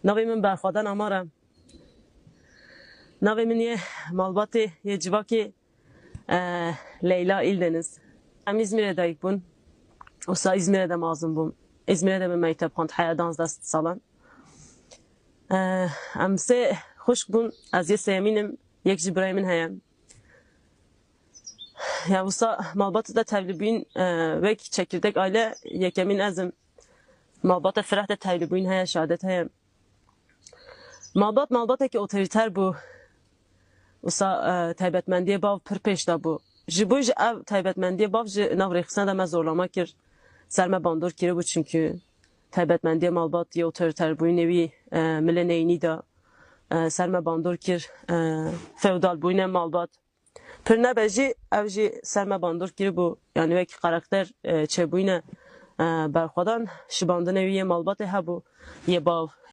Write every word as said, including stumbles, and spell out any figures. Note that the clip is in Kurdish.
Navê min Berxwedan Amar e. Navê min yê malbatê yê civakê, e, Leyla Îldeniz. Em Îzmîrê dayik bûn. Wisa Îzmîrê de mazin bûm. Îzmîrê de min mekteb xwend heya danzdeh salan. E, Em sê xwişk bûn. Ez yê sêyemîn im. Yek jî birayê min heye. Ya wisa malbatê de tevlî bûyîn, e, wek çekirdek aile yekemîn ez im. Malbata Fireh de tevlî bûyîn heye, şehadet heye. Malbat malbatekî otorîter bû. Wisa, e, taybetmendiyê bav pir pêş de bû. Ji bo jî ev taybetmendiyê bav ji nav rêxistina de me zorlama kir. Ser me bandor kiribû çimkî taybetmendiyê malbat yê otorîterbûyînê wî, e, milê neyînî de, e, ser me bandor kir, e, feodalbûyînê malbat. Pir nebe jî ev jî ser me bandor kiribû. Yanî wekî karakter, e, çêbûyîne, e, Berxwedan, şibandinê wî yê malbatê hebû, yê bav,